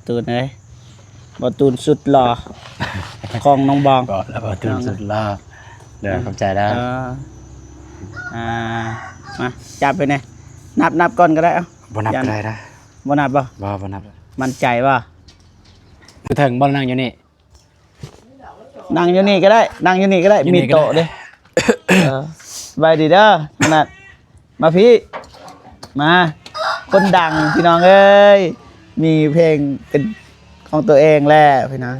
ຕູນເອີຍ ບ່າວຕູນສຸດຫຼໍ່ຂອງນ້ອງບອງ. ບອກແລ້ວບ່າວຕູນສຸດຫຼໍ່. ເດີ ຂອບໃຈເດີ. ເອີ ອ່າ ມາຈັບໄປແດ່ ນັບ ນັບກ່ອນກໍໄດ້. ເອົ້າ ບໍ່ນັບກໍໄດ້ນະ. ບໍ່ນັບບໍ່? ບໍ່ ບໍ່ນັບ. ໝັ້ນໃຈບໍ່? ຢູ່ເທິງບໍ່? ນັ່ງຢູ່ນີ້ ນັ່ງຢູ່ນີ້ກໍໄດ້ ນັ່ງຢູ່ນີ້ກໍໄດ້ ຢູ່ນີ້ ມີໂຕະເດ້. ເອີ ສະບາຍດີເດີ ຂະໜາດ ມາພີ້ ມາ ຄົນດັງພີ່ນ້ອງເອີຍ ມີເພງເປັນຂອງຕົວເອງແລ້ວພີ່ນ້ອງ.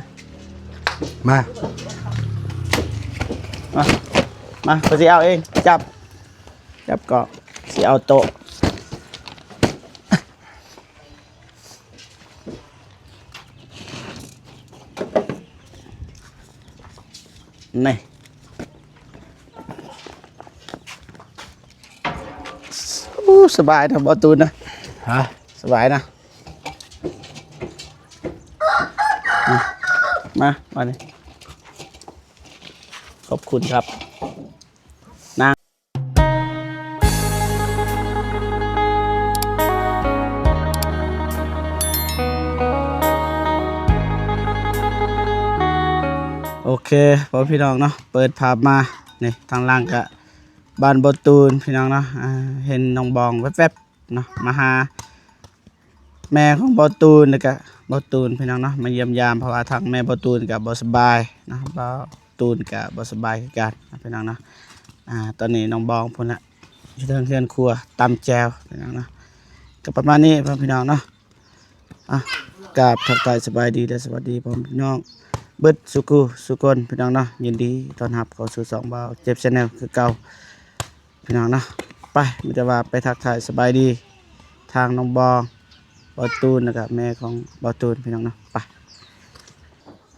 ມາ ມາ ມາ ຂ້ອຍຊິເອົາເອງ ຈັບ ຈັບເກາະ ຊິເອົາໂຕະ. ນີ້ ໂອ້ ສະບາຍນະ ບ່າວຕູນນະ. ຮະ? ສະບາຍນະ. ມາ ມາ ມານີ້ ຂອບຄຸນຄັບ ນາງ. ໂອເຄ ພໍ່ພີ່ນ້ອງເນາະ ເປີດພາບມາ ນີ້ ທາງຫຼັງກະບ້ານບ່າວຕູນພີ່ນ້ອງເນາະ. ອ່າ ເຫັນນ້ອງບອງແວບໆເນາະ ມາຫາ ແມ່ຂອງບ່າວຕູນ ແລ້ວກະບ່າວຕູນພີ່ນ້ອງເນາະ ມາຢ້ຽມຢາມ ເພາະວ່າທາງແມ່ບ່າວຕູນກະບໍ່ສະບາຍເນາະ ບ່າວຕູນກະບໍ່ສະບາຍຄືກັນເນາະ ພີ່ນ້ອງເນາະ. ອ່າ ຕອນນີ້ນ້ອງບອງພຸ້ນລະ ຢູ່ເທິງເຮືອນຄົວຕຳແຈ່ວພີ່ນ້ອງເນາະ. ກະປະມານນີ້ພໍ່ພີ່ນ້ອງເນາະ. ອ່າ ກາບທັກທາຍສະບາຍດີ ແລະ ສະຫວັດດີພໍ່ພີ່ນ້ອງເບິດສູ່ຄູ່ສູ່ຄົນພີ່ນ້ອງເນາະ. ຍິນດີຕ້ອນຮັບເຂົ້າສູ່ຊ່ອງບ່າວເຈັບ Channel ຄືເກົ່າ. ພີ່ນ້ອງເນາະ ໄປ ມີແຕ່ວ່າໄປທັກທາຍສະບາຍດີທາງນ້ອງບອງ ບ່າວຕູນ ແລ້ວກະແມ່ຂອງບ່າວຕູນ ພີ່ນ້ອງເນາະ. ໄປ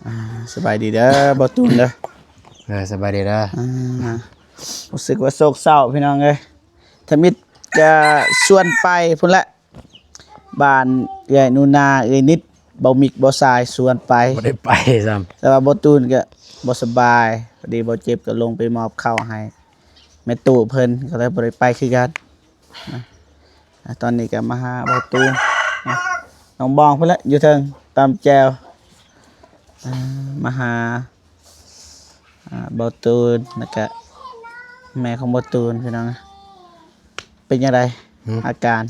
ອ່າ ສະບາຍດີເດີບ່າວຕູນເດີ. ເອີ ສະບາຍດີເດີ. ອ່າ ຮູ້ສຶກວ່າໂສກເສົ້າພີ່ນ້ອງເອີຍ ທຳອິດກະຊວນໄປພຸ້ນແຫຼະ ບ້ານເອື້ອຍໜູນາ ເອື້ອຍນິດ ເບົາມິກ ເບົາຊາຍ ຊວນໄປ ບໍ່ໄດ້ໄປຊ້ຳ. ແຕ່ວ່າບ່າວຕູນກະບໍ່ສະບາຍ ພໍດີບ່າວເຈັບກະລົງໄປມອບເຂົ້າໃຫ້ແມ່ຕູ້ເພິ່ນ ກະເລີຍບໍ່ໄດ້ໄປຄືກັນ. ອ່າ ຕອນນີ້ກະມາຫາບ່າວຕູນ ນ້ອງບອງພຸ້ນແຫຼະ ຢູ່ເທິງຕຳແຈ່ວ. ອ່າ ມາຫາ ອ່າ ບ່າວຕູນ ແລ້ວກະແມ່ຂອງບ່າວຕູນ ພີ່ນ້ອງ. ເປັນຈັ່ງໃດ ຫືມ ອາການ?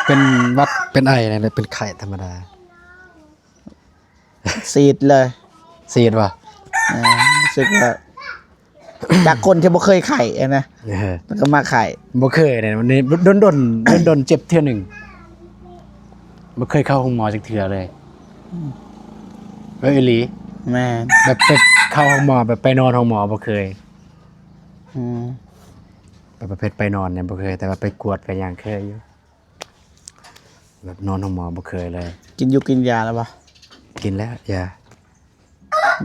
ເປັນຫວັດເປັນໄອນີ້ແຫຼະ ເປັນໄຂ້ທຳມະດາ. ສີດເລີຍ ສີດຫວາ? ເອີ ຮູ້ສຶກວ່າ ຈາກຄົນທີ່ບໍ່ເຄີຍໄຂ້ຫັ້ນນະ ເອີ ແລ້ວກໍມາໄຂ້ ບໍ່ເຄີຍເດ້ ນີ້ດົນໆ ດົນໆເຈັບເທື່ອໜຶ່ງ ບໍ່ເຄີຍເຂົ້າໂຮງໝໍຈັກເທື່ອເລີຍ. ອືມ ເອີ ອີ່ຫຼີ ແມ່ນ ແບບໄປເຂົ້າໂຮງໝໍ ແບບໄປນອນໂຮງໝໍບໍ່ເຄີຍ. ອືມ ແບບປະເພດໄປນອນນີ້ບໍ່ເຄີຍ ແຕ່ວ່າໄປກວດໄປຫຍັງເຄີຍຢູ່. ແບບນອນໂຮງໝໍບໍ່ເຄີຍເລີຍ. ກິນຢູ່ກິນຢາແລ້ວບໍ່? ກິນແລ້ວຢາ.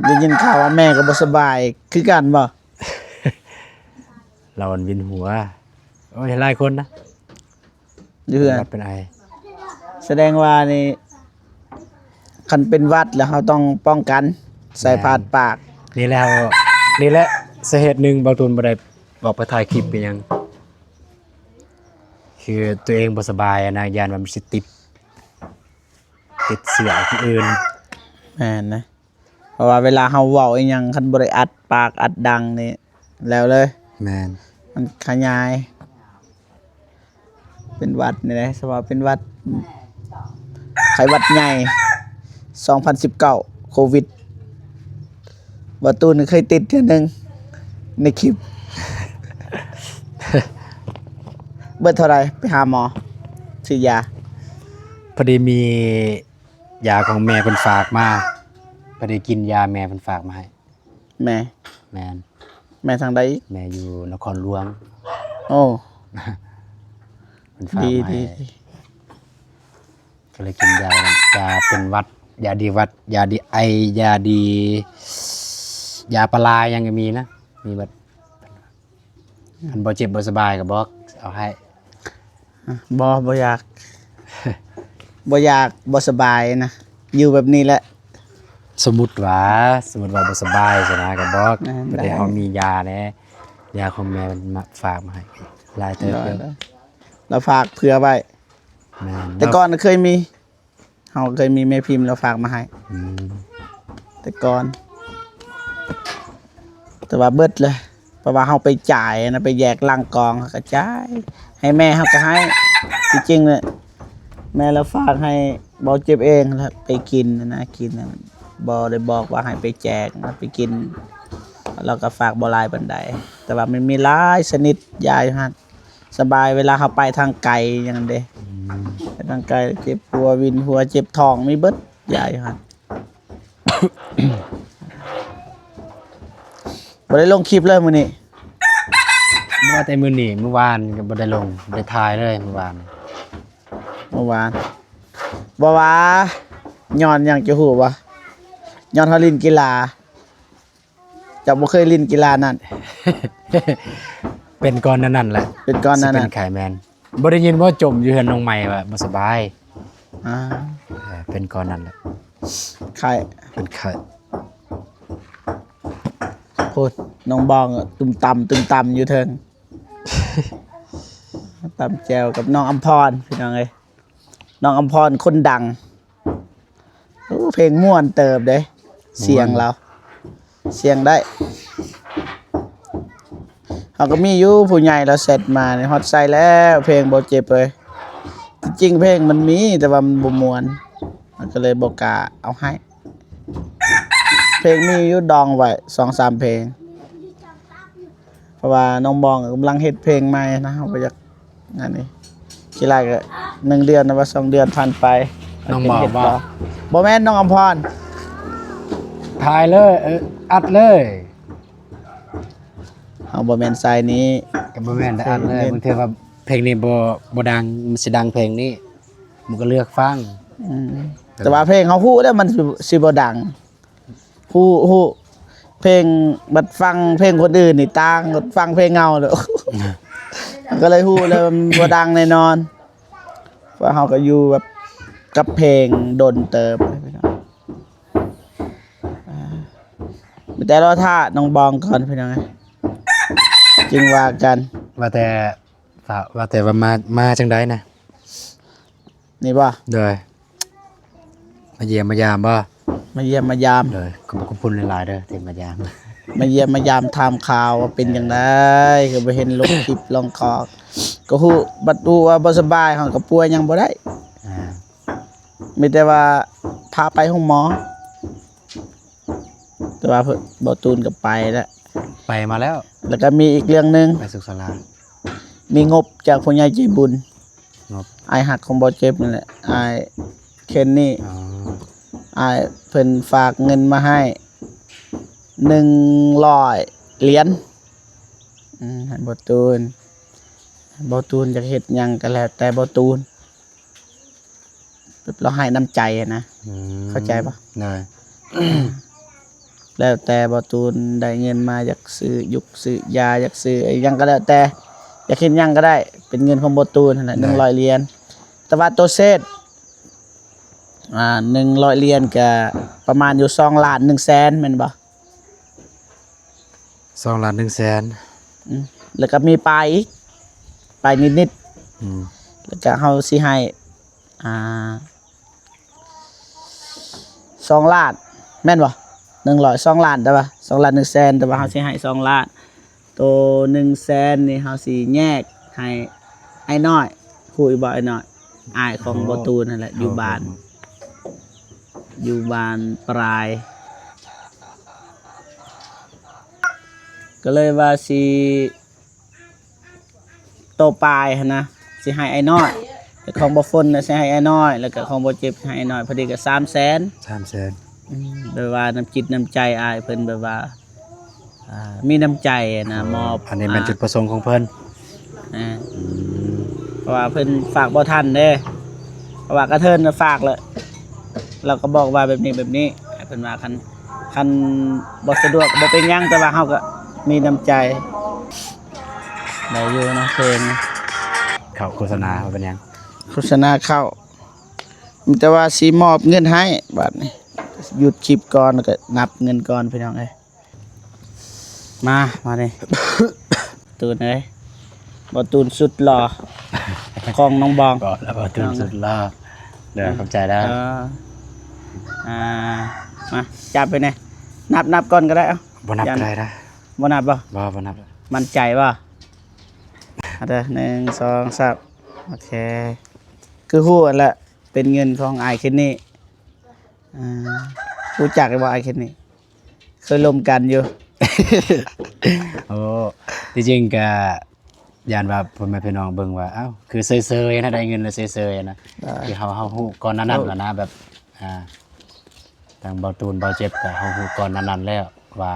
ໄດ້ຍິນຂ່າວວ່າແມ່ກໍບໍ່ສະບາຍຄືກັນບໍ່? ລາວອັນວິນຫົວ. ໂອ້ຍ ຫຼາຍຄົນນະ ຢູ່ເຮືອນ ເປັນຫວັດເປັນໄອ. ສະແດງວ່ານີ້ ຄັນເປັນຫວັດແລ້ວເຮົາຕ້ອງປ້ອງກັນ ໃສ່ ແມ່ນ ພາດປາກ. ນີ້ແຫຼະ ນີ້ແຫຼະສາເຫດໜຶ່ງ ບ່າວຕູນບໍ່ໄດ້ອອກໄປຖ່າຍຄລິບໄປຫຍັງ. ຄືຕົວເອງບໍ່ສະບາຍນະ ຢ້ານວ່າມັນຊິຕິດ ຕິດເຊື້ອຜູ້ອື່ນ. ແມ່ນນະ ເພາະວ່າເວລາເຮົາເວົ້າອີ່ຫຍັງ ຄັນບໍ່ໄດ້ອັດປາກອັດດັງນີ້ແລ້ວເລີຍ. ແມ່ນ ມັນຂະຫຍາຍ ເປັນຫວັດນີ້ແຫຼະ ສະເພາະເປັນຫວັດ ໄຂ້ຫວັດໃຫຍ່ສອງພັນສິບເກົ້າ ໂຄວິດ. ບ່າວຕູນເຄີຍຕິດເທື່ອໜຶ່ງໃນຄລິບ. ເບິດເທົ່າໃດໄປຫາໝໍ ຊື້ຢາ? ພໍດີມີຢາຂອງແມ່ເພິ່ນຝາກມາ ພໍດີກິນຢາແມ່ເພິ່ນຝາກມາໃຫ້. ແມ່? ແມ່ນ. ແມ່ທາງໃດອີກ? ແມ່ຢູ່ນະຄອນຫຼວງ. ໂອ້ ເພິ່ນຝາກມາໃຫ້ ດີໆ ກໍເລີຍກິນຢາ ຢາເປັນຫວັດ ຢາດີຫວັດ ຢາດີໄອ ຢາດີ ຢາປາລາຫຍັງກໍມີນະ ມີເບິດ. ຄັນບໍ່ເຈັບບໍ່ສະບາຍກໍບອກເອົາໃຫ້. ບໍ່ ບໍ່ຢາກ ບໍ່ຢາກບໍ່ສະບາຍນະ ຢູ່ແບບນີ້ແຫຼະ. ສົມມຸດວ່າ ສົມມຸດວ່າບໍ່ສະບາຍຊັ້ນນະ ກໍບອກ ແມ່ນ ພໍດີເຮົາມີຢາແດ່ ຢາຂອງແມ່ເພິ່ນມາຝາກມາໃຫ້ຫຼາຍເຕີບ. ໂດຍ ໂດຍ ລາວຝາກເຜື່ອໄວ້. ແມ່ນ ແຕ່ກ່ອນເຄີຍມີ ເຮົາເຄີຍມີແມ່ພິມລາວຝາກມາໃຫ້ ອືມ ແຕ່ກ່ອນ ແຕ່ວ່າເບິດເລີຍ ເພາະວ່າເຮົາໄປຈ່າຍນະ ໄປແຍກຫຼັງກອງ ເຮົາກໍຈ່າຍ ໃຫ້ແມ່ເຮົາກໍໃຫ້ ທີ່ຈິງນະ ແມ່ລາວຝາກໃຫ້ເບົາເຈັບເອງ ແລ້ວໄປກິນນະ ກິນນະ ບໍ່ໄດ້ບອກວ່າໃຫ້ໄປແຈກນະ ໄປກິນ ລາວກໍຝາກບໍ່ຫຼາຍປານໃດ ແຕ່ວ່າມັນມີຫຼາຍຊະນິດຢາຢູ່ຫັ້ນ ສະບາຍເວລາເຮົາໄປທາງໄກຫຍັງເດ້ ອືມ ໄປທາງໄກເຈັບຫົວວິນຫົວເຈັບທ້ອງ ມີເບິດຢາຢູ່ຫັ້ນ. ບໍ່ໄດ້ລົງຄລິບເລີຍມື້ນີ້ ວ່າແຕ່ມື້ນີ້ ມື້ວານກໍບໍ່ໄດ້ລົງ ໄດ້ຖ່າຍເລີຍມື້ວານ ມື້ວານ ບໍ່ວ່າຍ້ອນຫຍັງ ຈະຮູ້ບໍ່? ຍ້ອນເຮົາຫຼິ້ນກິລາ ເຈົ້າບໍ່ເຄີຍຫຼິ້ນກິລານັ້ນ ເປັນກ່ອນນັ້ນແຫຼະ ເປັນກ່ອນນັ້ນ ຊິເປັນໄຂ້ແມ່ນ ບໍ່ໄດ້ຍິນບໍ່ ຈົ່ມຢູ່ເຮືອນນ້ອງໃໝ່ວ່າບໍ່ສະບາຍ ອ່າ ເອີ ເປັນກ່ອນນັ້ນແຫຼະ ໄຂ້ ເປັນໄຂ້ ພຸ້ນ ນ້ອງບອງ ຕຸ້ມຕຳ ຕຸ້ມຕຳຢູ່ເທິງ ຕຳແຈ່ວກັບນ້ອງອຳພອນ ພີ່ນ້ອງເອີຍ ນ້ອງອຳພອນຄົນດັງ ໂອ້ ເພງມ່ວນເຕີບເດ້ ມ່ວນ ສຽງລາວ ສຽງໄດ້ ເຮົາກໍມີຢູ່ ຜູ້ໃຫຍ່ລາວແຊັດມານີ້ ຮອດໃສແລ້ວ ເພງບໍ່ເຈັບເອີຍ ທີ່ຈິງເພງມັນມີ ແຕ່ວ່າມັນບໍ່ມ່ວນ ມັນກໍເລີຍບໍ່ກ້າເອົາໃຫ້ ເພງມີຢູ່ ດອງໄວ້ສອງສາມເພງ ເພາະວ່ານ້ອງບອງກຳລັງເຮັດເພງໃໝ່ນະ ເຮົາບໍ່ຢາກ ອັນນີ້ ທີ່ຫຼາຍກໍໜຶ່ງເດືອນ ຫຼືວ່າສອງເດືອນຜ່ານໄປ ນ້ອງບອງ ເຮັດບໍ່ ບໍ່ແມ່ນ ນ້ອງອຳພອນ ຖ່າຍເລີຍ ເອີ ອັດເລີຍ ເຮົາບໍ່ແມ່ນສາຍນີ້ ກໍບໍ່ແມ່ນ ແຕ່ອັດເລີຍ ບາງເທື່ອວ່າເພງນີ້ບໍ່ ບໍ່ດັງ ມັນຊິດັງເພງນີ້ ມັນກໍເລືອກຟັງ ອືມ ແຕ່ວ່າເພງເຮົາຮູ້ແລ້ວມັນຊິ ຊິບໍ່ດັງ ຮູ້ ຮູ້ເພງ ບັດຟັງເພງຄົນອື່ນນີ້ຕ່າງ ຟັງເພງເຮົາເດີ ກໍເລີຍຮູ້ເລີຍວ່າມັນບໍ່ດັງແນ່ນອນ ເພາະເຮົາກໍຢູ່ແບບກັບເພງດົນເຕີບ ພີ່ນ້ອງ ອ່າ ມີແຕ່ລໍຖ້ານ້ອງບອງກ່ອນ ພີ່ນ້ອງເອີຍ ຈຶ່ງວ່າກັນ ວ່າແຕ່ ວ່າແຕ່ວ່າມາ ມາຈັ່ງໃດນະ? ນີ້ບໍ່? ໂດຍ ມາຢ້ຽມມາຢາມບໍ່? ມາຢ້ຽມມາຢາມ ໂດຍ ຂອບຄຸນຫຼາຍໆເດີທີ່ມາຢາມ ມາຢ້ຽມມາຢາມຖາມຂ່າວວ່າເປັນຈັ່ງໃດ ຄືບໍ່ເຫັນລົງຄລິບລົງຄອກ ກໍຮູ້ ບັດຮູ້ວ່າບໍ່ສະບາຍ ເຮົາກໍປ່ວຍຫຍັງບໍ່ໄດ້ ອ່າ ມີແຕ່ວ່າພາໄປໂຮງໝໍ ແຕ່ວ່າເພິ່ນ ບໍ່ຕູນກໍໄປແລ້ວ ໄປມາແລ້ວ ແລ້ວກໍມີອີກເລື່ອງໜຶ່ງ ໄປສຸກສາລາ ມີງົບຈາກຜູ້ໃຫຍ່ໃຈບຸນ ງົບ ອ້າຍຮັກຂອງບໍ່ເຈັບນີ້ແຫຼະ ອ້າຍເຄນນີ້ ອໍ ອ້າຍເພິ່ນຝາກເງິນມາໃຫ້ໜຶ່ງຮ້ອຍຫຼຽນ ອືມ ໃຫ້ບໍ່ຕູນ ບໍ່ຕູນຢາກເຮັດຫຍັງກໍແລ້ວແຕ່ບໍ່ຕູນ ແບບລາວໃຫ້ນ້ຳໃຈນະ ອືມ ເຂົ້າໃຈບໍ່? ໂດຍ ແລ້ວແຕ່ບໍ່ຕູນໄດ້ເງິນມາ ຢາກຊື້ຍຸກຊື້ຢາ ຢາກຊື້ອີ່ຫຍັງກໍແລ້ວແຕ່ ຢາກເຮັດຫຍັງກໍໄດ້ ເປັນເງິນຂອງບໍ່ຕູນຫັ້ນແຫຼະ ໂດຍ ໜຶ່ງຮ້ອຍຫຼຽນ ແຕ່ວ່າໂຕເສດ ອ່າ ໜຶ່ງຮ້ອຍຫຼຽນກໍປະມານຢູ່ສອງລ້ານໜຶ່ງແສນ ແມ່ນບໍ່? ສອງລ້ານໜຶ່ງແສນ ອືມ ແລ້ວກໍມີປາຍອີກ ປາຍນິດໆ ອືມ ແລ້ວກໍເຮົາຊິໃຫ້ ອ່າ ສອງລ້ານ ແມ່ນບໍ່? ໜຶ່ງຮ້ອຍ ສອງລ້ານ ແຕ່ວ່າສອງລ້ານໜຶ່ງແສນ ແຕ່ວ່າເຮົາຊິໃຫ້ສອງລ້ານ ໂຕໜຶ່ງແສນນີ້ເຮົາຊິແຍກໃຫ້ອ້າຍນ້ອຍ ຮູ້ຢູ່ບໍ່ອ້າຍນ້ອຍ? ອ້າຍຂອງ ໂອ້ ບໍ່ຕູນນັ້ນແຫຼະ ຢູ່ບ້ານ ຢູ່ບ້ານປາຍ ກໍເລີຍວ່າຊິ ໂຕປາຍຫັ້ນນະ ຊິໃຫ້ອ້າຍນ້ອຍ ແຕ່ຂອງບໍ່ຝົນນະ ຊິໃຫ້ອ້າຍນ້ອຍ ແລ້ວກໍຂອງບໍ່ເຈັບໃຫ້ອ້າຍນ້ອຍ ພໍດີກໍສາມແສນ ສາມແສນ ອືມ ແບບວ່ານ້ຳຈິດນ້ຳໃຈອ້າຍເພິ່ນ ແບບວ່າ ອ່າ ມີນ້ຳໃຈນະ ອໍ ມອບ ອັນນີ້ແມ່ນ ອ່າ ຈຸດປະສົງຂອງເພິ່ນ ອ່າ ອືມ ເພາະວ່າເພິ່ນຝາກບໍ່ທັນເດ້ ເພາະວ່າກະເທີນນະຝາກແລ້ວ ລາວກໍບອກວ່າແບບນີ້ແບບນີ້ ໃຫ້ເພິ່ນວ່າຄັນ ຄັນບໍ່ສະດວກກໍບໍ່ເປັນຫຍັງ ແຕ່ວ່າເຮົາກໍມີນ້ຳໃຈ ໄດ້ຢູ່ເນາະເພງ ເຂົ້າໂຄສະນາ ບໍ່ເປັນຫຍັງ ໂຄສະນາເຂົ້າ ມີແຕ່ວ່າຊິມອບເງິນໃຫ້ ບາດນີ້ຢຸດຄລິບກ່ອນ ແລ້ວກໍນັບເງິນກ່ອນ ພີ່ນ້ອງເອີຍ ມາ ມານີ້ ຕູນເອີຍ ບໍ່ຕູນສຸດຫຼໍ່ຂອງນ້ອງບອງ ບອກແລ້ວ ບໍ່ຕູນສຸດຫຼໍ່ ເດີ ຂອບໃຈເດີ. ເອີ ອ່າ ມາ ຈັບໄປແດ່ ນັບ ນັບກ່ອນກໍໄດ້. ເອົ້າ ບໍ່ນັບກໍໄດ້ນະ. ບໍ່ນັບບໍ່? ບໍ່ ບໍ່ນັບ. ໝັ້ນໃຈບໍ່? ເອົາເດີ ໜຶ່ງ ສອງ ສາມ ໂອເຄ. ຄືຮູ້ຫັ້ນແຫຼະ ເປັນເງິນຂອງອ້າຍເຄນນີ. ອ່າ ຮູ້ຈັກຢູ່ບໍ່ອ້າຍເຄນນີ? ເຄີຍລົມກັນຢູ່. ໂອ້ ທີ່ຈິງກະຢ້ານວ່າພໍ່ແມ່ພີ່ນ້ອງເບິ່ງວ່າ ອ້າວ ຄືເຊີຍໆນະ ໄດ້ເງິນແລ້ວເຊີຍໆນະ. ອ່າ ທີ່ເຮົາ ເຮົາຮູ້ກ່ອນໜ້ານັ້ນແລ້ວນະ ແບບ ອ່າ ທາງເບົາຕູນ ເບົາເຈັບ ກະເຮົາຮູ້ກ່ອນໜ້ານັ້ນແລ້ວວ່າ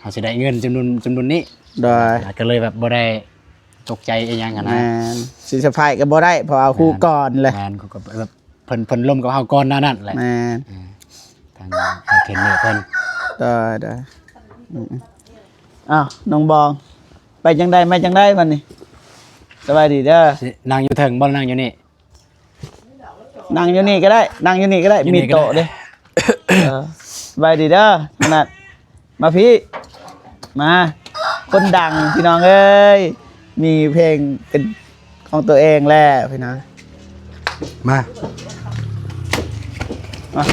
ເຮົາຊິໄດ້ເງິນຈຳນວນ ຈຳນວນນີ້. ໂດຍ ອ່າ ກະເລີຍແບບບໍ່ໄດ້ຕົກໃຈອີ່ຫຍັງຫັ້ນນະ. ແມ່ນ ຊິເຊີໄພຣສ໌ກໍບໍ່ໄດ້ ເພາະວ່າຮູ້ກ່ອນແຫຼະ. ແມ່ນ ແມ່ນ ຄືກັບແບບ ເພິ່ນ ເພິ່ນລົມກັບເຮົາກ່ອນໜ້ານັ້ນແຫຼະ. ແມ່ນ ອ່າ ທາງເຄນນີເພິ່ນ. ໄດ້ ໄດ້. ອືມ ອ້າວ ນ້ອງບອງ ໄປຈັ່ງໃດ ມາຈັ່ງໃດບັດນີ້? ສະບາຍດີເດີ. ຊິນັ່ງຢູ່ເທິງບໍ່ ນັ່ງຢູ່ນີ້? ນັ່ງຢູ່ນີ້ກໍໄດ້ ນັ່ງຢູ່ນີ້ກໍໄດ້ ຢູ່ນີ້ກໍໄດ້ ມີໂຕະເດ້. ເອີ ສະບາຍດີເດີ ຂະໜາດ ມາພີ້ ມາ ຄົນດັງພີ່ນ້ອງເອີຍ ມີເພງເປັນຂອງຕົວເອງແລ້ວພີ່ນ້ອງ. ມາ ມາ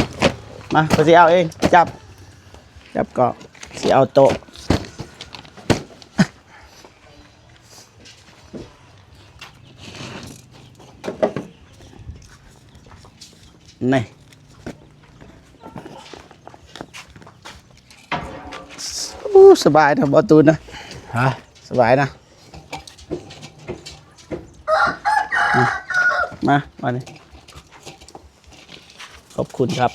ມາ ຂ້ອຍຊິເອົາເອງ ຈັບ ຈັບເກາະ ຊິເອົາໂຕະ. ນີ້ ໂອ້ ສະບາຍນະ ບໍ່ຕູນນະ. ຮະ? ສະບາຍນະ. ມາ ມາ ມານີ້ ຂອບຄຸນຄັບ.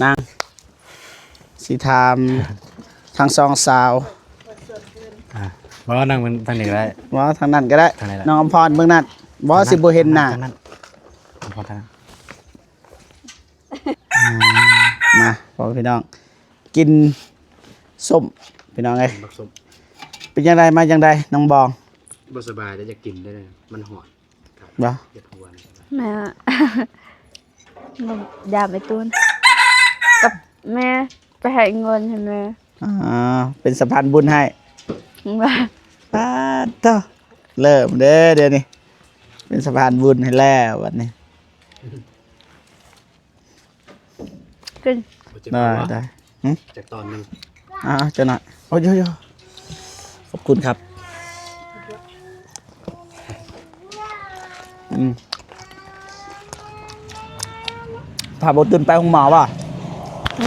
ນາງ ຊິຖາມທັງສອງສາວ. ອ່າ ບໍ່ ນັ່ງທາງນີ້ກໍໄດ້. ບໍ່ ທາງນັ້ນກໍໄດ້ ທາງນີ້ແຫຼະ ນ້ອງອຳພອນເບິ່ງນັ້ນ. ບໍ່ ຊິບໍ່ເຫັນໜ້າ. ທາງນັ້ນ ອຳພອນທາງນັ້ນ. ອືມ ມາ ພໍ່ແມ່ພີ່ນ້ອງ ກິນສົ້ມພີ່ນ້ອງເອີຍ. ບັກສົ້ມ ເປັນຈັ່ງໃດ ມາຈັ່ງໃດ ນ້ອງບອງ? ບໍ່ສະບາຍແລ້ວ ຢາກກິນໄດ້ ມັນຮ້ອນ. ບໍ່ ຢາກຫົວນີ້ ແມ່ ຢາມໄອ້ຕູນ ກັບແມ່ໄປໃຫ້ເງິນໃຫ້ແມ່. ອໍ ເປັນສະພານບຸນໃຫ້. ປາດໂທ້ ເລີ່ມເດີ ດຽວນີ້ເປັນສະພານບຸນໃຫ້ແລ້ວບັດນີ້. ຂຶ້ນ ໄດ້ ໄດ້. ຫຶ? ຈັກຕອນໜຶ່ງ. ອ່າ ຈັກໜ້ອຍ. ໂອ້ຍ ໂອ້ຍ ໂອ້ຍ ຂອບຄຸນຄັບ. ອືມ ພາບໍ່ຕື່ນໄປໂຮງໝໍບໍ່? ຫ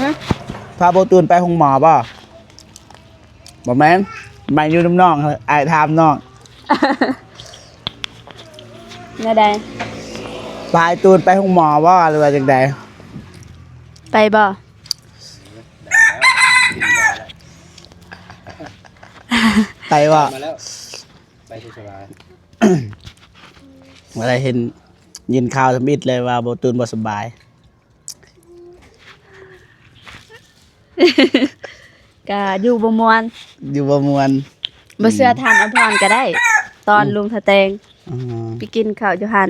ຶ? ພາບໍ່ຕື່ນໄປໂຮງໝໍບໍ່? ບໍ່ແມ່ນ ມາຢູ່ນຳນ້ອງ ອ້າຍຖາມນ້ອງ. ແນວໃດ? ພາອ້າຍຕູນໄປໂຮງໝໍບໍ່ ຫຼືວ່າຈັ່ງໃດ? ໄປບໍ່? ໄປບໍ່? ມາແລ້ວ ໄປສຸກສະບາຍ. ບໍ່ໄດ້ເຫັນ ຍິນຂ່າວທຳອິດເລີຍວ່າບໍ່ ຕູນບໍ່ສະບາຍ. ກະຢູ່ບໍ່ມ່ວນ ຢູ່ບໍ່ມ່ວນ. ບໍ່ເຊື່ອ ອືມ ຖາມອຳພອນກໍໄດ້ ຕອນ ອືມ ລຸງທະແຕງ ອືມ ໄປກິນເຂົ້າຢູ່ຫັ້ນ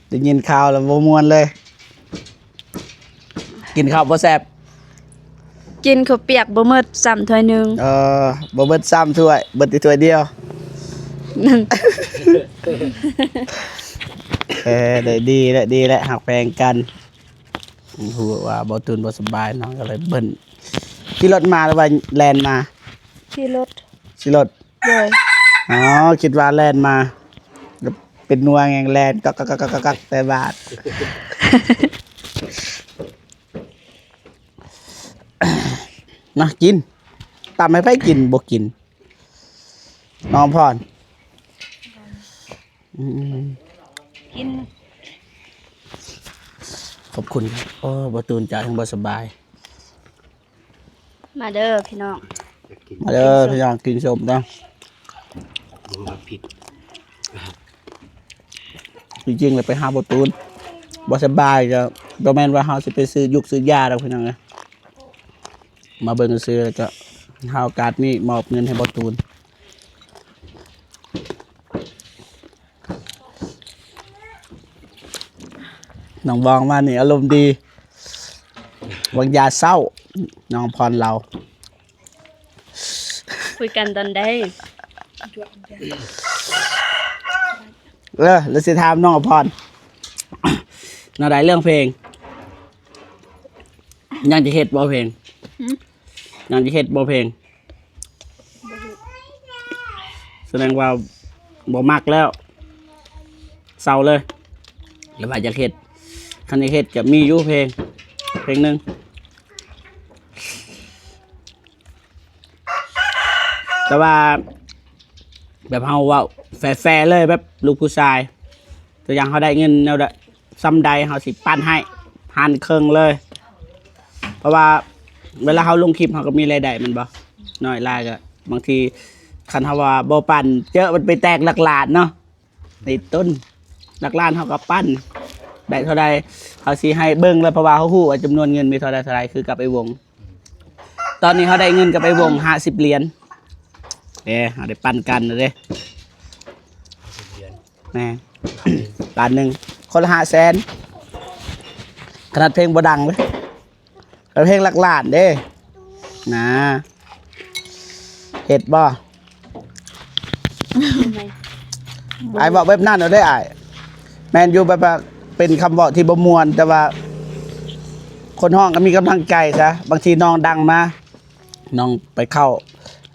ໄດ້ຍິນຂ່າວແລ້ວບໍ່ມ່ວນເລີຍ. ກິນເຂົ້າບໍ່ແຊບ ກິນເຂົ້າປຽກບໍ່ໝົດຊ້ຳຖ້ວຍໜຶ່ງ. ເອີ ບໍ່ເບິດຊ້ຳຖ້ວຍ ເບິດແຕ່ຖ້ວຍດຽວ. ເອີ ໄດ້ດີແຫຼະ ດີແຫຼະ ຮັກແພງກັນ. ຮູ້ວ່າບໍ່ ຕູນບໍ່ສະບາຍ ນ້ອງກໍເລີຍເບິ່ນ. ຂີ່ລົດມາ ຫຼືວ່າແລ່ນມາ? ຂີ່ລົດ ຂີ່ລົດ. ໂດຍ. ອໍ ຄິດວ່າແລ່ນມາ ເປັນໜ່ວຍແຮງແລ່ນ ກັກໆໆໆ ແຕ່ບາດ. ມາກິນ ຕຳໃຫ້ໃຜກິນ ບໍ່ກິນ ນ້ອງອຳພອນ? ອືມ ກິນ ຂອບຄຸນ. ໂອ້ ບໍ່ ຕູນຈະຍັງບໍ່ສະບາຍ. ມາເດີພີ່ນ້ອງ ມາເດີພີ່ນ້ອງ ກິນສົ້ມເດີ. ບໍ່ມັກພິກ ຈິງໆ ແລ້ວໄປຫາບໍ່ ຕູນ ບໍ່ສະບາຍ ກໍບໍ່ແມ່ນວ່າເຮົາຊິໄປຊື້ຍຸກຊື້ຢາດອກພີ່ນ້ອງເອີຍ. ມາເບິ່ງຊື່ໆ ແລ້ວກໍຫາໂອກາດນີ້ມອບເງິນໃຫ້ບໍ່ ຕູນ. ນ້ອງບອງມານີ້ອາລົມດີ ວາງຢາເສົ້າ ນ້ອງອຳພອນລາວ ຄຸຍກັນຕອນໃດ? ເອີ ແລ້ວຊິຖາມນ້ອງອຳພອນ ແນວໃດເລື່ອງເພງ? ຍັງຈະເຮັດບໍ່ເພງ? ຫື? ຍັງຈະເຮັດບໍ່ເພງ? ສະແດງວ່າບໍ່ມັກແລ້ວ ເຊົາເລີຍ ຫຼືວ່າຢາກເຮັດ? ຄັນຢາກເຮັດກໍມີຢູ່ເພງ ເພງໜຶ່ງ ແຕ່ວ່າແບບເຮົາເວົ້າແຟໆເລີຍ ແບບລູກຜູ້ຊາຍ ຕົວຢ່າງເຮົາໄດ້ເງິນແນວໃດ ສ່ຳໃດເຮົາຊິປັນໃຫ້ ຫັນເຄິ່ງເລີຍ ເພາະວ່າເວລາເຮົາລົງຄລິບເຮົາກໍມີລາຍໄດ້ແມ່ນບໍ່? ໜ້ອຍຫຼາຍກໍບາງທີຄັນເຮົາວ່າບໍ່ປັນເຈີ ມັນໄປແຕກຫຼັກລ້ານເນາະ ໃນຕົ້ນຫຼັກລ້ານເຮົາກໍປັນ ໄດ້ເທົ່າໃດເຮົາຊິໃຫ້ເບິ່ງເລີຍ ເພາະວ່າເຮົາຮູ້ວ່າຈຳນວນເງິນມີເທົ່າໃດເທົ່າໃດ ຄືກັບໄອ້ວົງ ຕອນນີ້ເຮົາໄດ້ເງິນກັບໄອ້ວົງຫ້າສິບຫຼຽນເດ້ ເຮົາໄດ້ປັນກັນເດ້ ແມ່ນ ລ້ານໜຶ່ງ ຄົນລະຫ້າແສນ ຂະໜາດເພງບໍ່ດັງເດ້ ເພງຫຼັກລ້ານເດ້ ນາ ເຮັດບໍ່? ອ້າຍເວົ້າແບບນັ້ນເອົາເດ້ອ້າຍ ແມ່ນຢູ່ ແບບວ່າເປັນຄຳເວົ້າທີ່ບໍ່ມ່ວນ ແຕ່ວ່າຄົນຮ້ອງກໍມີກຳລັງໃຈຊະ ບາງທີນ້ອງດັງມາ ນ້ອງໄປເຂົ້າ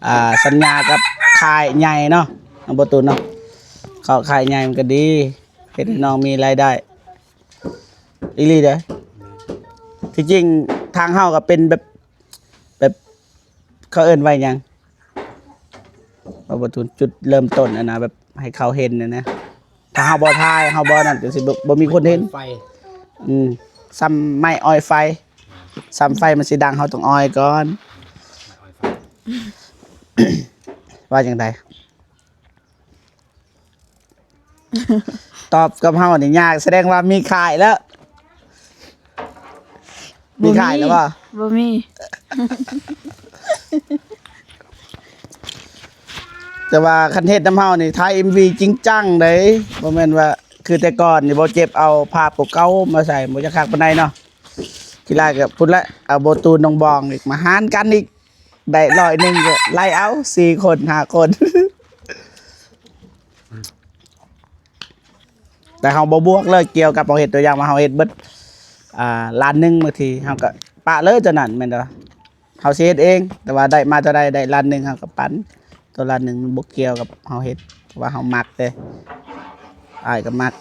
ອ່າ ສັນຍາກັບຄ້າຍໃຫຍ່ເນາະ ນ້ອງບໍ່ຕູນເນາະ ເຂົ້າຄ້າຍໃຫຍ່ມັນກໍດີ ເຮັດໃຫ້ນ້ອງມີລາຍໄດ້ ອີ່ຫຼີເດ້ ທີ່ຈິງທາງເຮົາກໍເປັນແບບ ແບບ ເຂົາເອີ້ນວ່າຫຍັງ ເຮົາບໍ່ຖືກຈຸດເລີ່ມຕົ້ນຫັ້ນນະ ແບບໃຫ້ເຂົາເຫັນຫັ້ນນະ ຖ້າເຮົາບໍ່ຖ່າຍ ເຮົາບໍ່ນັ້ນ ກໍຊິບໍ່ ບໍ່ມີຄົນເຫັນ ໄຟ ອືມ ສ່ຳໄມ້ອ້ອຍໄຟ ສ່ຳໄຟມັນຊິດັງ ເຮົາຕ້ອງອ້ອຍກ່ອນ ໄມ້ອ້ອຍໄຟ ວ່າຈັ່ງໃດ? ຕອບກັບເຮົານີ້ຍາກ ສະແດງວ່າມີຄ້າຍແລ້ວ ມີຄ້າຍແລ້ວບໍ່? ບໍ່ມີ ແຕ່ວ່າຄັນເຮັດນຳເຮົານີ້ ຖ່າຍເອັມວີຈິງຈັງເດ້ ບໍ່ແມ່ນວ່າຄືແຕ່ກ່ອນນີ້ ບໍ່ເຈັບເອົາພາບເກົ່າໆມາໃສ່ ບໍ່ຈັກຄັກປານໃດເນາະ ທີແລກກໍພຸ້ນແຫຼະ ເອົາບໍ່ຕູນ ນ້ອງບອງອີກ ມາຫານກັນອີກ ໄດ້ຮ້ອຍໜຶ່ງກໍໄລ່ເອົາ ສີ່ຄົນ ຫ້າຄົນ ແຕ່ເຮົາບໍ່ບວກເລີຍ ກ່ຽວກັບເຮົາເຮັດ ຕົວຢ່າງວ່າເຮົາເຮັດເບິດ ອ່າ ລ້ານໜຶ່ງ ບາງທີເຮົາກໍປະເລີຍຕົວນັ້ນແມ່ນບໍ່? ເຮົາຊິເຮັດເອງ ແຕ່ວ່າໄດ້ມາເທົ່າໃດ ໄດ້ລ້ານໜຶ່ງ ເຮົາກໍປັນ ຕົວລ້ານໜຶ່ງມັນບໍ່ກ່ຽວກັບເຮົາເຮັດ ເພາະວ່າເຮົາມັກເດ້ ອ້າຍກໍມັກ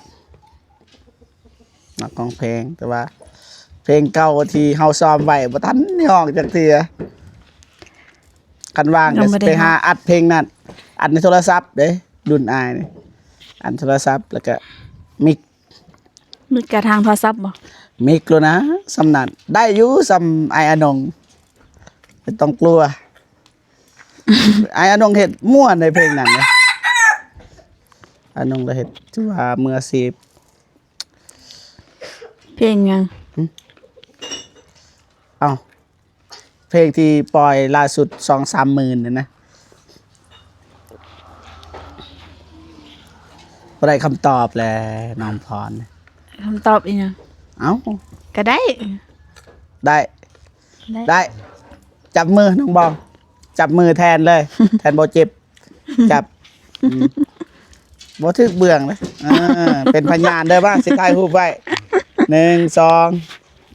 ມັກຮ້ອງເພງ ແຕ່ວ່າເພງເກົ່າທີ່ເຮົາຊ້ອມໄວ້ບໍ່ທັນໄດ້ຮ້ອງຈັກເທື່ອ ຄັນວ່າງກໍຊິໄປຫາອັດເພງນັ້ນ ອັດໃນໂທລະສັບເດ້ ລຸ້ນອ້າຍນີ້ ອັດໂທລະສັບ ແລ້ວກໍມິກ ມີກະທາງໂທລະສັບບໍ່? ມີໂລດນະ ສ່ຳນັ້ນ ໄດ້ຢູ່ສ່ຳອ້າຍອານົງ ບໍ່ຕ້ອງກົວ ອ້າຍອານົງເຮັດມ່ວນໃນເພງນັ້ນນະ ອານົງລະເຮັດ ຖືວ່າມືອາຊີບ ເພງຫຍັງ? ຫຶ? ເອົ້າ ເພງທີ່ປ່ອຍລ່າສຸດສອງສາມໝື່ນນັ້ນນະ ບໍ່ໄດ້ຄຳຕອບແຫຼະ ນ້ອງພອນ ຄຳຕອບອີ່ຫຍັງ? ເອົ້າ ກໍໄດ້ ໄດ້ ໄດ້ ໄດ້ ຈັບມືນ້ອງບອງ ຈັບມືແທນເລີຍ ແທນບໍ່ເຈັບ ຈັບ ອືມ ບໍ່ຖືກເບື້ອງເດ້ ເອີ ເປັນພະຍານເດີ ວ່າຊິຖ່າຍຮູບໄວ້ ໜຶ່ງ ສອງ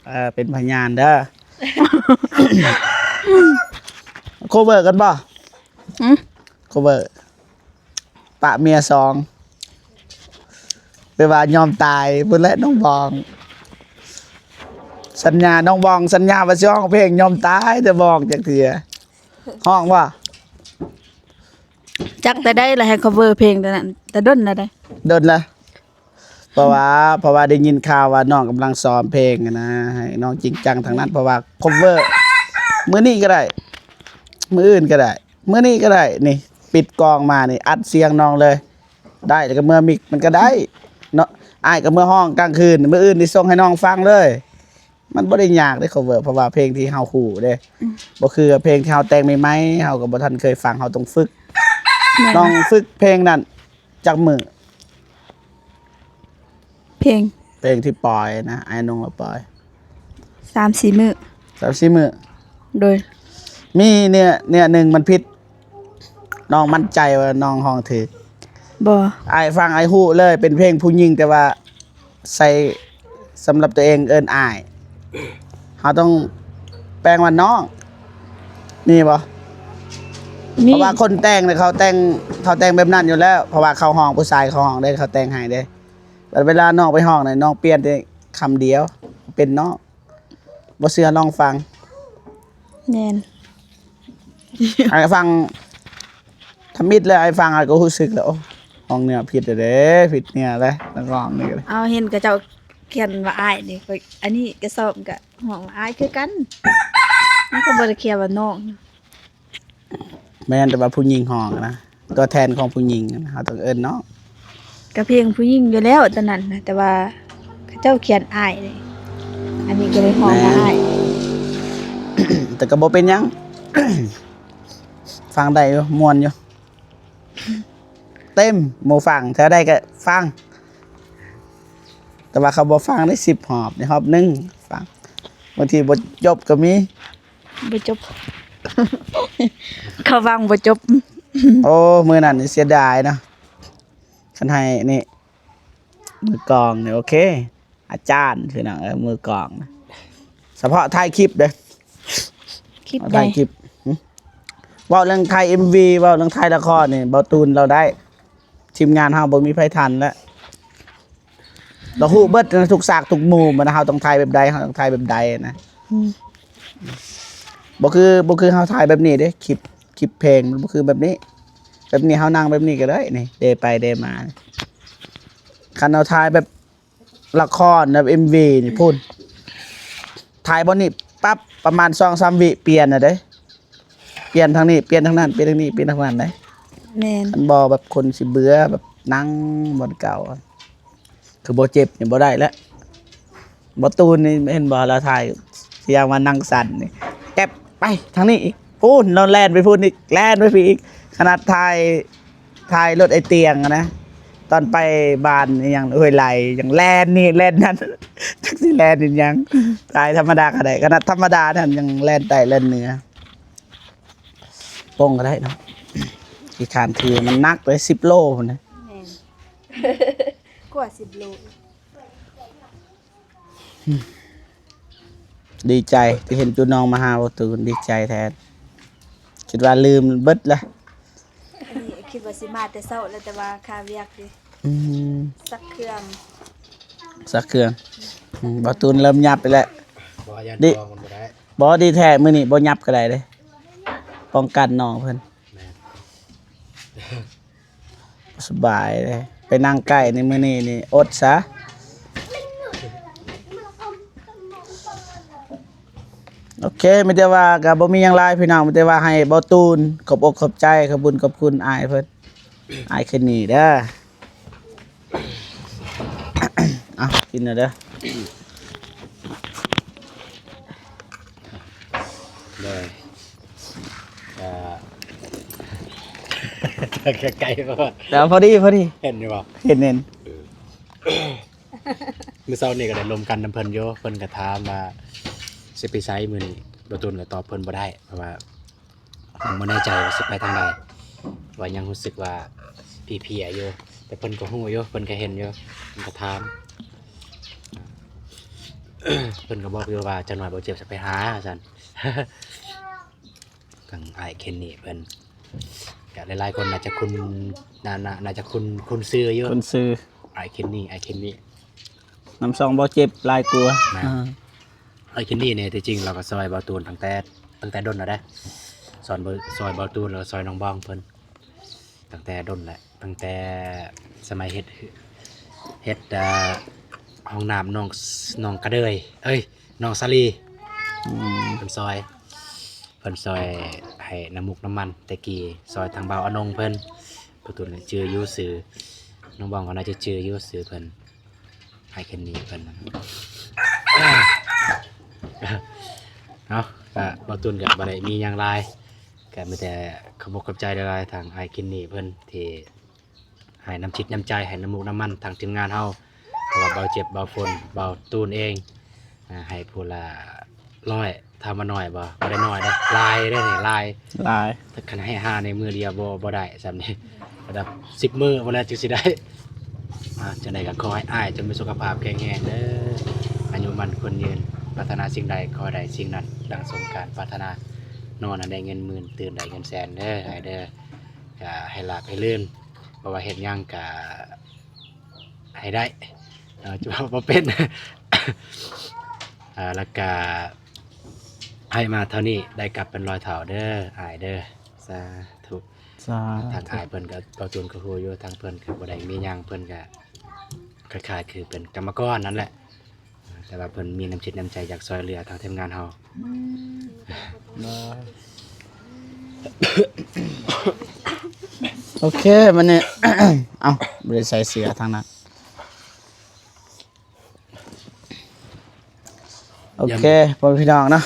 ເອີ ເປັນພະຍານເດີ ໂຄເວີກັນບໍ່? ຫຶ? ໂຄເວີ ປະເມຍສອງ ແປວ່າຍອມຕາຍພຸ້ນແຫຼະນ້ອງບອງ ສັນຍາ ນ້ອງບອງສັນຍາວ່າຊິຮ້ອງເພງຍອມຕາຍ ແຕ່ບໍ່ຮ້ອງຈັກເທື່ອ ຮ້ອງບໍ່? ຈັກແຕ່ໃດລະໃຫ້ cover ເພງແຕ່ນັ້ນ ແຕ່ດົນແລ້ວໃດ໋ ດົນລະ ເພາະວ່າ ເພາະວ່າໄດ້ຍິນຂ່າວວ່ານ້ອງກຳລັງຊ້ອມເພງຫັ້ນນະ ໃຫ້ນ້ອງຈິງຈັງທາງນັ້ນ ເພາະວ່າ cover ມື້ນີ້ກໍໄດ້ ມື້ອື່ນກໍໄດ້ ມື້ນີ້ກໍໄດ້ ນີ້ ປິດກ້ອງມານີ້ ອັດສຽງນ້ອງເລີຍ ໄດ້ ແລ້ວກໍເມືອມິກມັນກໍໄດ້ເນາະ ອ້າຍກໍເມືອຮ້ອງກາງຄືນ ມື້ອື່ນນີ້ສົ່ງໃຫ້ນ້ອງຟັງເລີຍ ມັນບໍ່ໄດ້ຍາກເດ້ cover ເພາະວ່າເພງທີ່ເຮົາຮູ້ເດ້ ອືມ ບໍ່ຄືເພງທີ່ເຮົາແຕ່ງໃໝ່ໆ ເຮົາກໍບໍ່ທັນເຄີຍຟັງ ເຮົາຕ້ອງຝຶກ ແມ່ນ ນ້ອງຝຶກເພງນັ້ນຈັກມື້? ເພງ ເພງທີ່ປ່ອຍນະ ອ້າຍນົງລາວປ່ອຍ ສາມສີ່ມື້ ສາມສີ່ມື້ ໂດຍ ມີເນື້ອ ເນື້ອໜຶ່ງມັນຜິດ ນ້ອງໝັ້ນໃຈວ່ານ້ອງຮ້ອງຖືກ? ບໍ່ ອ້າຍຟັງອ້າຍຮູ້ເລີຍ ເປັນເພງຜູ້ຍິງ ແຕ່ວ່າໃສ່ ສຳລັບຕົວເອງເອີ້ນອ້າຍ ເຮົາຕ້ອງແປງວ່ານ້ອງ ມີບໍ່? ມີ ເພາະວ່າຄົນແຕ່ງນີ້ເຂົາແຕ່ງ ເຂົາແຕ່ງແບບນັ້ນຢູ່ແລ້ວ ເພາະວ່າເຂົາຮ້ອງ ຜູ້ຊາຍເຂົາຮ້ອງເດ້ ເຂົາແຕ່ງໃຫ້ເດ້. ບັດເວລານ້ອງໄປຮ້ອງນີ້ ນ້ອງປ່ຽນແຕ່ຄຳດຽວ ເປັນນ້ອງ. ບໍ່ເຊື່ອລອງຟັງ. ແມ່ນ. ອ້າຍຟັງທຳອິດແລ້ວ ອ້າຍຟັງອ້າຍກໍຮູ້ສຶກແລ້ວ ໂອ້ ຮ້ອງແນວຜິດແລ້ວເດ້ ຜິດແນວແລ້ວ ນັກຮ້ອງນີ້ກໍໄດ້. ເອົາ ເຫັນເຂົາເຈົ້າຂຽນວ່າອ້າຍນີ້ ຂ້ອຍ ອັນນີ້ກໍຊອບ ກໍຮ້ອງວ່າອ້າຍຄືກັນ ມັນກໍບໍ່ໄດ້ຂຽນວ່ານ້ອງ. ແມ່ນ ແຕ່ວ່າຜູ້ຍິງຮ້ອງນະ ຕົວແທນຂອງຜູ້ຍິງນະ ເຮົາຕ້ອງເອີ້ນນ້ອງ. ກໍເພງຜູ້ຍິງຢູ່ແລ້ວຕອນນັ້ນນະ ແຕ່ວ່າເຂົາເຈົ້າຂຽນອ້າຍເດ້ ອັນນີ້ກໍເລີຍຮ້ອງວ່າອ້າຍ. ແມ່ນ ແຕ່ກໍບໍ່ເປັນຫຍັງ ຟັງໄດ້ຢູ່ ມ່ວນຢູ່ ເຕັມ ໝູ່ຟັງ ແຖວໃດກໍຟັງ ແຕ່ວ່າເຂົາບໍ່ຟັງໄດ້ສິບຮອບ ໃນຮອບໜຶ່ງຟັງ ບາງທີບໍ່ຈົບກໍມີ. ບໍ່ຈົບ ເຂົາຫວັງບໍ່ຈົບ. ໂອ້ ມື້ນັ້ນນີ້ເສຍດາຍເນາະ ຄັນໃຫ້ນີ້ ມືກອງນີ້ ໂອເຄ ອາຈານ ພີ່ນ້ອງເອີຍ ມືກອງນະ ສະເພາະຖ່າຍຄລິບເດ້ ຄລິບໃດ? ຖ່າຍຄລິບ ຫຶ ເວົ້າເລື່ອງຖ່າຍເອັມວີ ເວົ້າເລື່ອງຖ່າຍລະຄອນນີ້ ເບົາຕູນລາວໄດ້ ທີມງານເຮົາບໍ່ມີໃຜທັນແລ້ວ. ລາວຮູ້ເບິດນະ ທຸກສາກທຸກມຸມນະ ເຮົາຕ້ອງຖ່າຍແບບໃດ ເຮົາຕ້ອງຖ່າຍແບບໃດນະ. ອືມ ບໍ່ຄື ບໍ່ຄືເຮົາຖ່າຍແບບນີ້ເດ້ ຄລິບ ຄລິບເພງມັນບໍ່ຄືແບບນີ້ ແບບນີ້ເຮົານັ່ງແບບນີ້ກໍໄດ້ນີ້ ເດໄປເດມາ. ຄັນເຮົາຖ່າຍແບບລະຄອນແບບເອັມວີນີ້ພຸ້ນ ຖ່າຍບ່ອນນີ້ປັບ ປະມານສອງສາມວິປ່ຽນນະເດ້. ປ່ຽນທາງນີ້ ປ່ຽນທາງນັ້ນ ປ່ຽນທາງນີ້ ປ່ຽນທາງນັ້ນໄດ໋. ແມ່ນ ຄັນບໍ່ແບບຄົນຊິເບື່ອ ແບບນັ່ງບ່ອນເກົ່າ ຄືບໍ່ເຈັບນີ້ບໍ່ໄດ້ແລ້ວ. ບໍ່ຕູນນີ້ເຫັນບໍ່ ລາວຖ່າຍ ຊິຢ່າງວ່ານັ່ງສັ່ນນີ້ ແກັບໄປທາງນີ້ອີກ ພຸ້ນ ລາວແລ່ນໄປພຸ້ນອີກ ແລ່ນໄປພີ້ອີກ. ຂະໜາດຖ່າຍ ຖ່າຍລົດໄອ້ຕຽງນະ ຕອນໄປບ້ານອີ່ຫຍັງ ຫ້ວຍໄຫຼ ຍັງແລ່ນນີ້ແລ່ນນັ້ນ ຈັກຊິແລ່ນອີ່ຫຍັງ. ຖ່າຍທຳມະດາກໍໄດ້ ຂະໜາດທຳມະດານັ້ນຍັງແລ່ນໃຕ້ແລ່ນເໜືອ. ໂປ່ງກໍໄດ້ເນາະ ຂີ້ຄ້ານຖື ມັນໜັກເດ້ ສິບໂລພຸ້ນນະ. ແມ່ນ ກວ່າສິບໂລ. ດີໃຈທີ່ເຫັນຈຸນ້ອງມາຫາເບົາຕູນ ດີໃຈແທ້ ຄິດວ່າລືມເບິດລະ. ອັນນີ້ຄິດວ່າຊິມາແຕ່ເຊົ້າແລ້ວ ແຕ່ວ່າຄາວຽກເດ້. ອືມ ຊັກເຄື່ອງ ຊັກເຄື່ອງ. ອືມ ເບົາຕູນເລີ່ມຫຍັບໄປແລ້ວ. ບໍ່ ຢ້ານທ້ອງມັນບໍ່ໄດ້. ບໍ່ ດີແທ້ ມື້ນີ້ບໍ່ຫຍັບກໍໄດ້ເດ້ ປ້ອງກັນນ້ອງເພິ່ນ. ແມ່ນ ສະບາຍເດ້ ໄປນັ່ງໃກ້ໃນມື້ນີ້ນີ້ ອົດຊະ. ໂອເຄ ມີແຕ່ວ່າກໍບໍ່ມີຫຍັງຫຼາຍພີ່ນ້ອງ ມີແຕ່ວ່າໃຫ້ເບົາຕູນຂອບອົກຂອບໃຈ ຂອບບຸນຂອບຄຸນອ້າຍເພິ່ນ ອ້າຍເຄນນີເດີ. ເອົາ ກິນເດີ. ໂດຍ ອ່າ ໃກ້ໆ ແຕ່ພໍດີ ພໍດີ ເຫັນຢູ່ບໍ່? ເຫັນ ເຫັນ. ມື້ເຊົ້ານີ້ກໍໄດ້ລົມກັນນຳເພິ່ນຢູ່ ເພິ່ນກໍຖາມວ່າຊິໄປໃສມື້ນີ້ ບໍ່ຕູນກໍຕອບເພິ່ນບໍ່ໄດ້ ເພາະວ່າຍັງບໍ່ແນ່ໃຈວ່າຊິໄປທາງໃດ ວ່າຍັງຮູ້ສຶກວ່າເພຍໆຢູ່ ແຕ່ເພິ່ນກໍຮູ້ຢູ່ ເພິ່ນກໍເຫັນຢູ່ ເພິ່ນກໍຖາມ ເພິ່ນກໍບອກຢູ່ວ່າ ຈັກໜ້ອຍບໍ່ເຈັບຊິໄປຫາ ວ່າຊັ້ນ. ທາງອ້າຍເຄນນີເພິ່ນ ກະຫຼາຍໆຄົນໜ້າຈະຄຸ້ນ ໜ້າ ໜ້າ ໜ້າຈະຄຸ້ນ ຄຸ້ນຊື່ຢູ່ ຄຸ້ນຊື່ ອ້າຍເຄນນີ ອ້າຍເຄນນີ ນຳຊ່ອງບໍ່ເຈັບຫຼາຍກວ່າ. ແມ່ນ ອ່າ ອ້າຍເຄນນີນີ້ ທີ່ຈິງລາວກໍຊ່ອຍເບົາຕູນຕັ້ງແຕ່ ຕັ້ງແຕ່ດົນແລ້ວເດ້ ຊ່ອຍເບົາ ຊ່ອຍເບົາຕູນ ແລ້ວກໍຊ່ອຍນ້ອງບອງເພິ່ນ ຕັ້ງແຕ່ດົນແລ້ວ ຕັ້ງແຕ່ສະໄໝເຮັດ ເຮັດ ເອີ ຫ້ອງນ້ຳໜອງ ໜອງກະເດີຍ ເອີຍ ໜອງສາລີ. ອືມ ເພິ່ນຊ່ອຍ ເພິ່ນຊ່ອຍໃຫ້ນ້ຳມູກນ້ຳມັນແຕ່ກີ້ ຊ່ອຍທາງບ່າວອານົງເພິ່ນ ປະຕູນຈື່ຢູ່ຊື່ ນ້ອງບອງກໍໜ້າຈະຈື່ຢູ່ຊື່ເພິ່ນ ອ້າຍເຄນນີເພິ່ນ ເນາະ. ກະ ເບົາຕູນກະບໍ່ໄດ້ມີຫຍັງຫຼາຍ ກະມີແຕ່ຂອບອົກຂອບໃຈຫຼາຍໆ ທາງອ້າຍເຄນນີເພິ່ນທີ່ ໃຫ້ນ້ຳຈິດນ້ຳໃຈ ໃຫ້ນ້ຳມູກນ້ຳມັນທາງທີມງານເຮົາ ເພາະວ່າເບົາເຈັບ ເບົາຝົນ ເບົາຕູນເອງ ອ່າ ໃຫ້ຜູ້ລະຮ້ອຍ ຖາມວ່າໜ້ອຍບໍ່? ບໍ່ໄດ້ໜ້ອຍເດ້ ຫຼາຍເດ້ນີ້ ຫຼາຍ ຫຼາຍ. ຄັນໃຫ້ຫ້າໃນມື້ດຽວບໍ່ ບໍ່ໄດ້ຊ່ຳນີ້ ລະດັບສິບມື້ພຸ້ນແຫຼະຈຶ່ງຊິໄດ້. ອ່າ ຈັ່ງໃດກໍຂໍໃຫ້ອ້າຍຈົ່ງມີສຸຂະພາບແຂງແຮງເດີ. ໝັ້ນຄວນຍືນ, ປາດຖະໜາສິ່ງໃດຂໍໃຫ້ໄດ້ສິ່ງນັ້ນ ດັ່ງສົມການປາດຖະໜາ, ນອນໃຫ້ໄດ້ເງິນໝື່ນ ຕື່ນໄດ້ເງິນແສນເດີອ້າຍເດີ. ກະໃຫ້ລາບໃຫ້ລື່ນ ເພາະວ່າເຮັດຫຍັງກະໃຫ້ໄດ້ເນາະ ເວົ້າບໍ່ເປັນ ອ່າ ແລ້ວກະໃຫ້ມາເທົ່ານີ້ ໄດ້ກັບເປັນຮ້ອຍເທົ່າເດີອ້າຍເດີ. ສາທຸ. ສາທຸ. ທາງອ້າຍເພິ່ນກໍ ເວົ້າຕາມກໍຮູ້ຢູ່ ທາງເພິ່ນກໍບໍ່ໄດ້ມີຫຍັງ ເພິ່ນກໍຄ້າຍໆຄືເປັນກຳມະກອນນັ້ນແຫຼະ ແຕ່ວ່າເພິ່ນມີນ້ຳຈິດນ້ຳໃຈຢາກຊ່ວຍເຫຼືອທາງທີມງານເຮົາ. ໂອເຄ ບັດນີ້ ເອົ້າ ບໍ່ໄດ້ໃສ່ເສື້ອທາງນັ້ນ. ໂອເຄ ພໍ່ແມ່ພີ່ນ້ອງເນາະ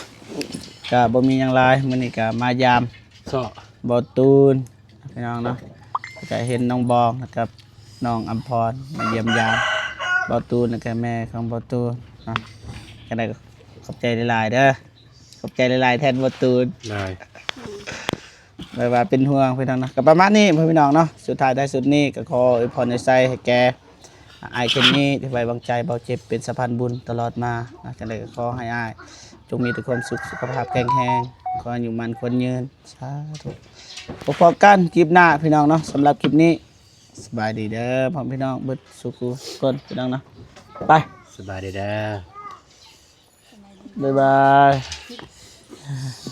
ກະບໍ່ມີຫຍັງຫຼາຍ ມື້ນີ້ກະມາຢາມ ເຊາະ ບ່າວຕູນ ພີ່ນ້ອງເນາະ ກະເຫັນນ້ອງບອງ ແລ້ວກັບນ້ອງອຳພອນ ມາຢ້ຽມຢາມບ່າວຕູນ ແລ້ວກະແມ່ຂອງບ່າວຕູນເນາະ. ຈັ່ງໃດກໍຂອບໃຈຫຼາຍໆເດີ ຂອບໃຈຫຼາຍໆແທນບ່າວຕູນ ຫຼາຍ ແບບວ່າເປັນຫ່ວງພີ່ນ້ອງເນາະ. ກໍປະມານນີ້ພໍ່ແມ່ພີ່ນ້ອງເນາະ ສຸດທ້າຍທ້າຍສຸດນີ້ກໍຂໍອວຍພອນອວຍໄຊໃຫ້ແກ່ ອ້າຍເຄນນີທີ່ໄວ້ວາງໃຈເບົາເຈັບເປັນສະພານບຸນຕະຫຼອດມານະ. ຈັ່ງໃດກໍຂໍໃຫ້ອ້າຍຈົ່ງມີແຕ່ຄວາມສຸກ ສຸຂະພາບແຂງແຮງ ຂໍອາຍຸໝັ້ນຂວັນຍືນ ສາທຸ. ພົບກັນຄລິບໜ້າພີ່ນ້ອງເນາະ ສຳລັບຄລິບນີ້ ສະບາຍດີເດີພໍ່ແມ່ພີ່ນ້ອງເບິດສູ່ຜູ້ຄົນພີ່ນ້ອງເນາະ ໄປ ສະບາຍດີເດີ ບາຍບາຍ.